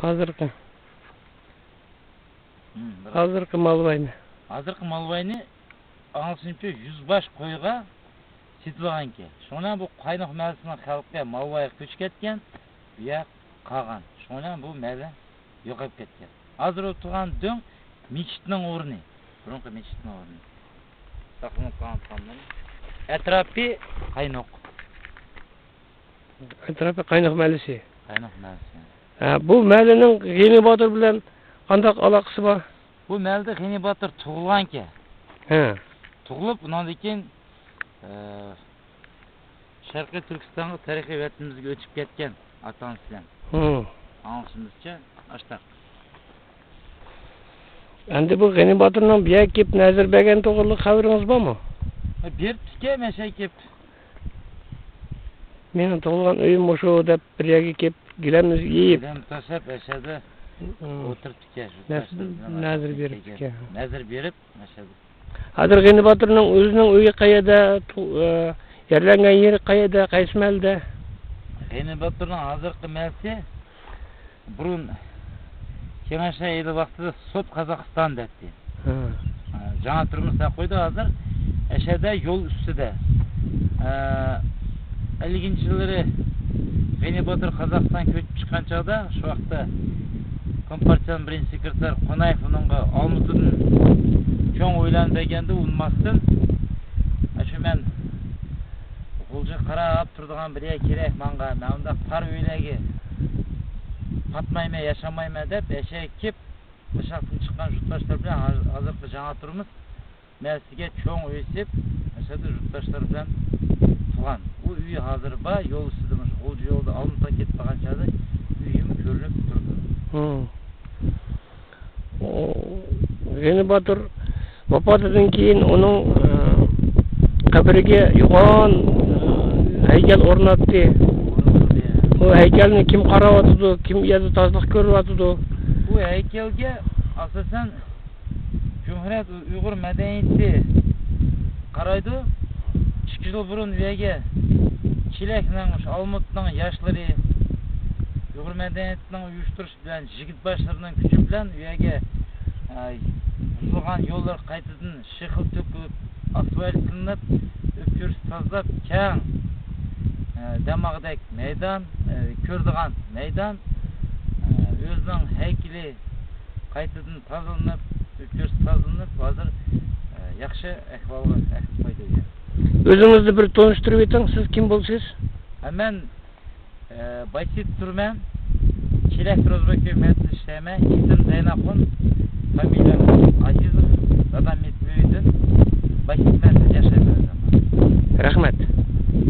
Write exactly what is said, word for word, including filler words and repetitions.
ھازىرقى، ھازىرقى مالۋاينى. ھازىرقى مالۋاينى ئاڭلىشىمچە يۈز باش قويغا سېتىلغانىكەن. شۇڭا بۇ قايناق مەھەللىسىنىڭ خەلقى مالۋايغا كۆچۈپ كەتكەن، بۇ يەر قالغان. شۇڭا بۇ مەھەللە يوقاپ كەتكەن. ھازىر ئولتۇرغان دۆڭ مېچىتنىڭ ئورنى. بۇرۇنقى مېچىتنىڭ ئورنى. ساقلىنىپ قالغان تاملىرى. ئەتراپى قايناق. ئەتراپى قايناق مەھەللىسى. قايناق مەھەللىسى. ھە، بۇ مەھەللىنىڭ غېنى باتۇر بىلەن قانداق ئالاقىسى بار؟ بۇ مەھەللىدە غېنى باتۇر تۇغۇلغانىكەن. ھە. تۇغۇلۇپ، ئۇنىڭدىن كېيىن، ئە، شەرقىي تۈركىستانغا، تېرىقىي ۋەتىنىمىزگە ئۆتۈپ كەتكەن ئاتا-ئانىسى بىلەن. ھە. ئاڭلىشىمىزچە، ئاشتاق. ئەمدى بۇ غېنى باتۇرنىڭ بۇ يەرگە كېلىپ نەزىر بەرگەن توغرىلىق خەۋىرىڭىز بارمۇ؟ بېرىپتىكەن، مەشە كېلىپ. مېنىڭ تۇغۇلغان ئۆيۈم مۇشۇ دەپ بىر يەرگە كېلىپ، گىلەمنى يېيىپ. گىلەم تاشلاپ، ئەشەدە ئولتۇرۇپتىكەن، شۇ نەز-، تاشلار بىلەن نەزىر بېرىپتىكەن. نەزىر بېرىپ، ئەشەدە. ھازىر غېنى باتۇرنىڭ ئۆزىنىڭ ئۆيى قەيەردە؟ تۇ-، ئە، يەرلەنگەن يېرى قەيەردە؟ قايسى مەھەللىدە؟ غېنى باتۇرنىڭ ھازىرقى مەھەللىسى بۇرۇن كېڭەشلەر ئېلى ۋاقتىدا سوت قازاقىستان دەتتى. ھە. ئە، جاڭا تۇرمۇس دەپ قويدى ھازىر. ئەشەدە يول ئۈستىدە. ئە، ئەللىكىنچى يىللىرى غېنى باتۇر قازاقىستان كۆچۈپ چىققان چاغدا، شۇ ۋاقىتتا كومپارتىيەنىڭ بىرىنچى سېكرېتارى قونايېف ئۇنىڭغا ئالمۇتىدىن چوڭ ئۆيلەرنى بەرگەندە، ئۇنىماستىن، ئاشۇ مەن غۇلجىغا قاراپ تۇرىدىغان بىر يەر كېرەك ماڭا، مەن ئۇنداق تار ئۆيلەرگە پاتمايمەن، ياشىمايمەن دەپ، ئەشەگە كېلىپ، قىشلاقتىن چىققان يۇرتداشلار بىلەن ھاز-، ھازىرقى جاڭا تۇرمۇس مەھەللىسىگە چوڭ ئۆي سېلىپ، ئەشەدە يۇرتداشلار بىلەن تۇرغان. ئۇ ئۆي ھازىر بار، يول ئۈستىدە، مۇشۇ غۇلجا يولىدا ئالمۇتا كېتىپ قالغان چاغدا ئۆيۈم كۆرۈنۈپ تۇرىدۇ. ھىم. ئۇ غېنى باتۇر ۋاپاتىدىن كېيىن ئۇنىڭ، ئە، قەبرىگە يوغان، ئە، ھەيكەل ئورناتتى. ئۇ ھەيكەلنى كىم قاراۋاتىدۇ؟ كىم ئۇ يەردە تازىلىق كۆرۈۋاتىدۇ؟ بۇ ھەيكەلگە ئاساسەن جۇمھۇرىيەت ئۇيغۇر مەدەنىيىتى قارايدۇ. ئىككى يىل بۇرۇن ئۇ يەرگە چېلەكنىڭ، مۇشۇ ئالمۇتىنىڭ ياشلىرى، ئۇيغۇر مەدەنىيىتىنىڭ ئۇيۇشتۇرۇشى بىلەن، يىگىت باشلىرىنىڭ كۈچى بىلەن ئۇ يەرگە، ئە، بۇزۇلغان يوللار قايتىدىن شېخىل تۆكۈلۈپ، ئاسفالتلىنىپ، ئۆپكىرىسى تازىلاپ، كەڭ، ئە، دەم ئالغۇدەك مەيدان، ئە، كۆرىدىغان مەيدان، ئە، ئۆزىنىڭ ھەيكىلى قايتىدىن تازىلىنىپ، ئۆپكىرىسى تازىلىنىپ، ھازىر، ئە، ياخشى ئەھۋالغا ئەكىپ قويدى. ئۆزىڭىزنى بىر تونۇشتۇرۇپ ئۆتۈڭ، سىز كىم بولىسىز؟ ھە، مەن ئە، بايسېيىت تۇرىمەن. چېلەك تۇرۇزبېكىۋ مەھەللىسىدە ئىشلەيمەن. ئىسمىم زەيناخۇن، فامىلىيەم ئازىزوف، دادام مېتىۋىدىن. بايسېيىت مەھەللىسىدە ياشايمەن ئۆزۈم. رەھمەت.